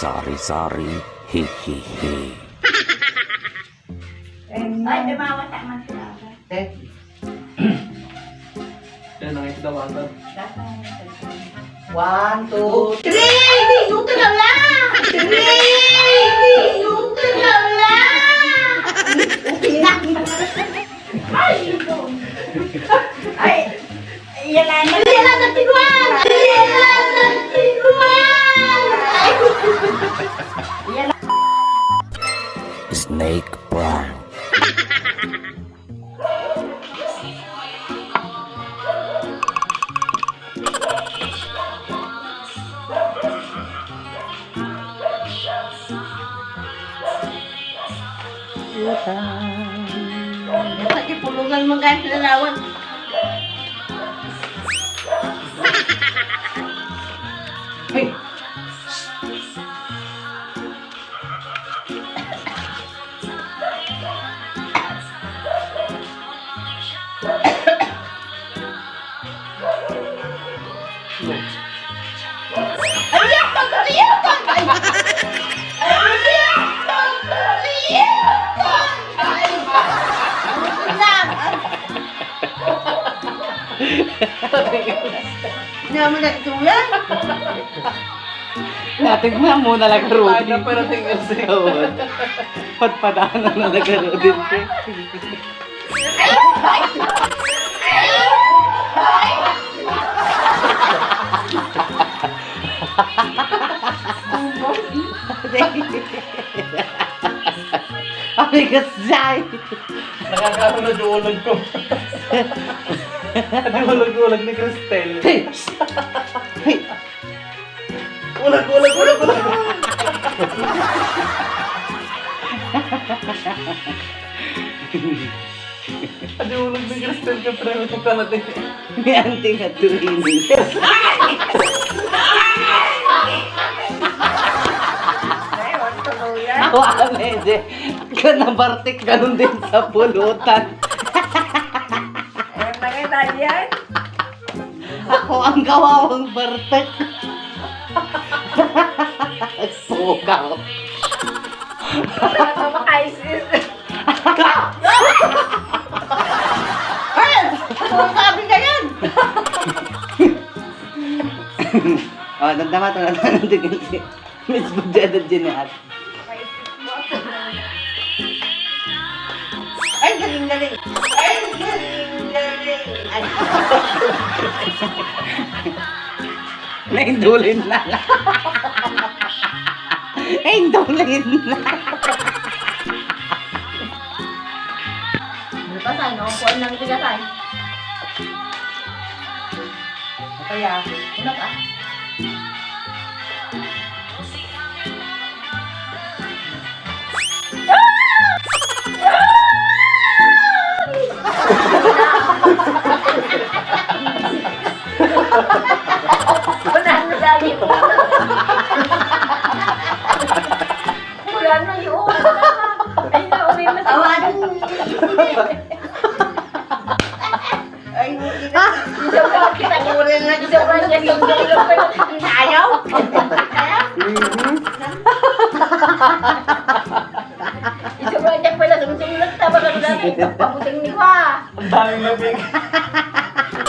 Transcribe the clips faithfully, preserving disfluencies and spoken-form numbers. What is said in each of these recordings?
Sari-sari, hihihi. Ay, dumawa ta man sila. Eh. Yan ang ito daw, Anton. One, two, three! Neutral lang! Three! Neutral lang! Okay na. Ay, ito. Ay, yan na. Yan na, nagtiguan! Yan na, nagtiguan! Ay. Yan na. Snake prank. Utang. Pati pulungan mo, guys, lalawan. Hey! Naman nagdulan. Natignan mo na lang, Rudy. Paano pero tingin siya? Oo. Padpadanan na lang, Rudy. Aray, kasjay! Nakakaano na di ulag ko. Di ulag-ulag ni Cristel. Hey! Hey! Ulag, ulag, ulag, ulag. Adi ulag ni Cristel ka, pero ito ka natin. Ni anting at tuwing. Ay, wala sa luya. Awa, Mede. Kanabartik ganun din sa pulutan. Ay, tagay tayo yan. Ako ang kawawang bartek. Sukaw. Ano ba, Isis? Ay! Ano sabi ka yan? Oh, damdama to, damdama to, damdama to. Miss Budjada Jeanette. Ay, galing, galing. Ay, galing, galing. Ay. Naindulin na. Naindulin na. Ano pa sa, no? Kuwan lang, tiga tayo. Kaya, unat ah. Wala na lagi po. Wala na yun. Ay, nauli na. Awan. Ay, hindi na. Isa pa, kita ko rin na, isa pa niya, yung dulog pa yung ayaw. Mhm. Isa pa niya pala, sumsumulot, tama ka na, pabuting ni Kwa. Ang daming labing.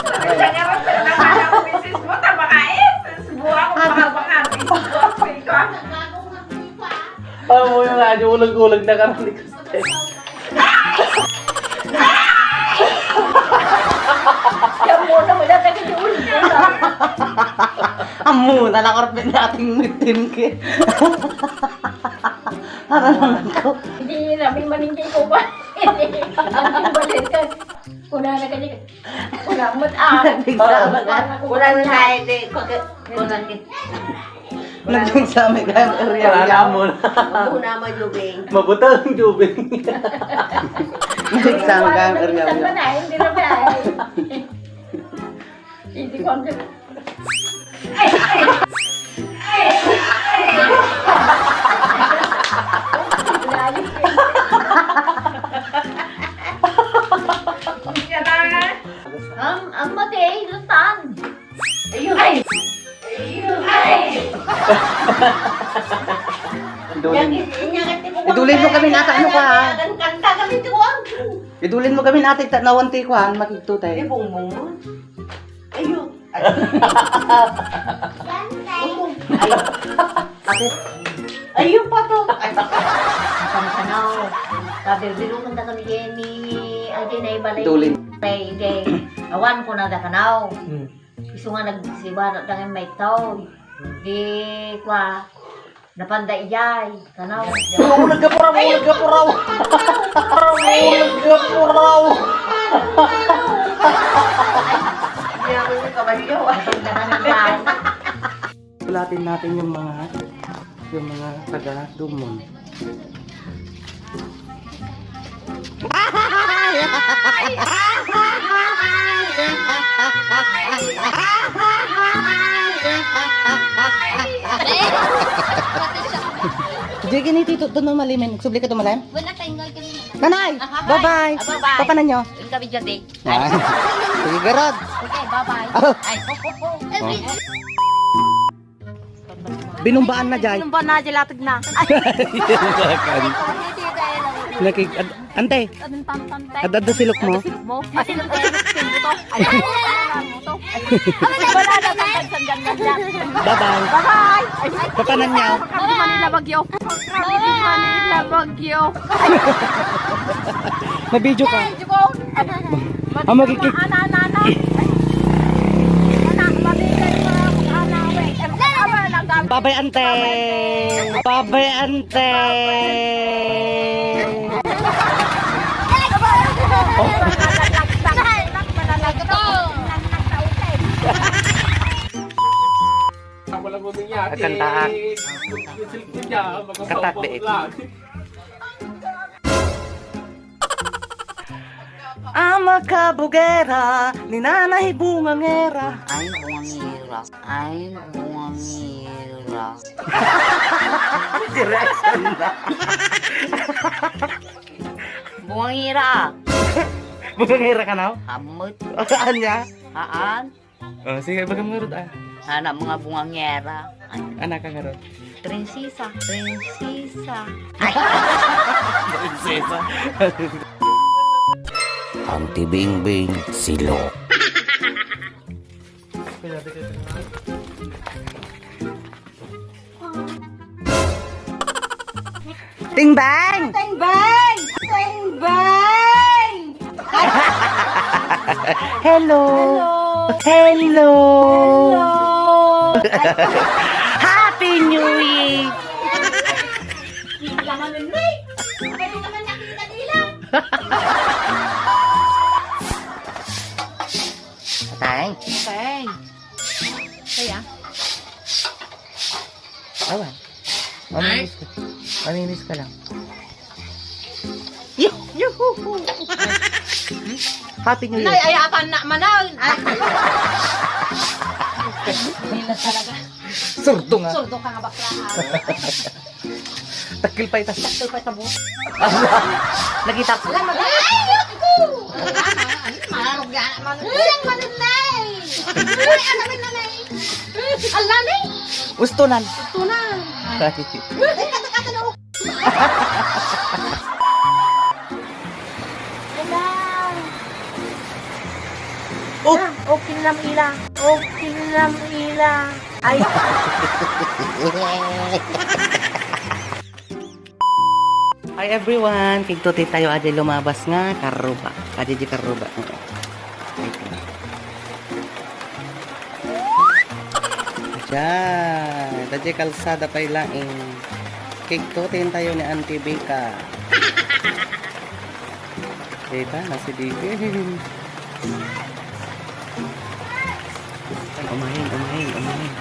Sabi siya nga, "Pero nakala ko, misis mo, tama ka eh. Buha ko, baka, baka, misis mo, ako, ikaw." Alam mo yung radyo, ulag-ulag na kami ni Cristel. Yan muna, wala ka kasi ulit na. Amo na lang, Orpin, dating mitin ki. Ano naman ko? Hindi namin maningkay ko pa. Ang balikan. Una na kasi, una mo't ah. Nagbigsa ako. Una na tayo, di, pag, una na. Nagbigsa kami kang area. Wala na mo na. Una mo, Jubing. Mabutang, Jubing. Nagbigsa kami kang area. Hindi na ba? Ang, ang mati ay lutan. Ayun. Ay! Ayun. Ay! Idulin mo. Idulin mo kami nata, ano ka, ha? Kanta kami, tuwag. Idulin mo kami nata, ta nawan ti kuan, makigtutay. Ay, bongbong mo. Ayun. Ay. Bongbong. Ay. Ate. Ayun pa to. Ay. Ang kanaw. Sabi, bilungan na kami, Jenny. Ay, di na ibalik. Idulin. Ay, di. Awan ko na da kanaw. Hmm. Isu nga nagsiba na tangan may tao. Di kwa, napanda iyay. Kanaw. Ulag ka puraw, ulag ka puraw. Ulag ka puraw. Iyay. Sulatin natin yung mga, yung mga taga Dumon. Sige ni Tito, doon malimin. Subli ka dumalim? Wala, tayo nga kami na. Nanay! Aha, bye-bye! Bye. Ah, bye-bye. Papanan nyo? Yung gabi dyan, eh. Ah. Sige, Rod. Okay, bye-bye. Oh. Ay, oh, oh, oh. Oh. Binumbaan na, Jay. Binumbaan na, Jay, latag na. Ay. Nakig-, ad-, ante. Anong tantante? Ad-, adda silok mo? Adda silok mo? Ay, silok ko, silok ko, silok ko. Ay, ay, ay, ay, ay, ay. Wala na, tantang sandyan, sandyan. Bye-bye. Bye-bye. Ay, papanan niya. Manila Bagyo. Manila Bagyo. Mabidyo ka. Ay, Diyos ko. Ah, magkiki- Ana, ana, ana. Ana, mabigay ko na ako, ana, wait. Em, ama, nagam- Babay, ante. Babay, ante. Ang kantaak. Kantaak, biit. Ama ka bugera, ni Nanay Bungangera. Ay, bungangera. Ay, bungangera. Direction na. Bungangera. Bungangera ka, no? Hamot. Anya? Haan? Oh, sige, ibagam ngarud, ah. Ana, mga bungangera. Ay. Ana ka ngarud. Prinsesa, prinsesa. Prinsesa. Auntie Bingbing, silok. Ting Beng! Ting Beng! Ting Beng! Hello! Hello! Hello! Hello! Happy New Year! Laman nun, Nay! Pwede naman nakita nila! Atay! Atay! Kaya? Awan. Maminis ka. Maminis ka lang. Yuh! Yuhu! Happy New Year. Nay, ayatan na manan. Ay. Nila talaga. Surdo nga. Surdo ka nga bakla, ha? Takil pa ita. Takil pa ita, bu- Nakita ko. Alam mo, ay, Diyos ko! Ay, mararog yan naman. Ay, ang manunay! Ay, ang naman na, Nay! Ala, Nay! Ustunan. Ustunan. Ay, kata-kata na, oh. Ala. Oh. Ah, okay na ila. Okay na ila. Ay. Hi everyone! Kigtuti tayo, adi lumabas nga karruba. Adi di karruba. Diyan. Adi kalsada pay laing. Kigtutin tayo ni Auntie Bika. Kita na si Bika. Umahin, umahin, umahin.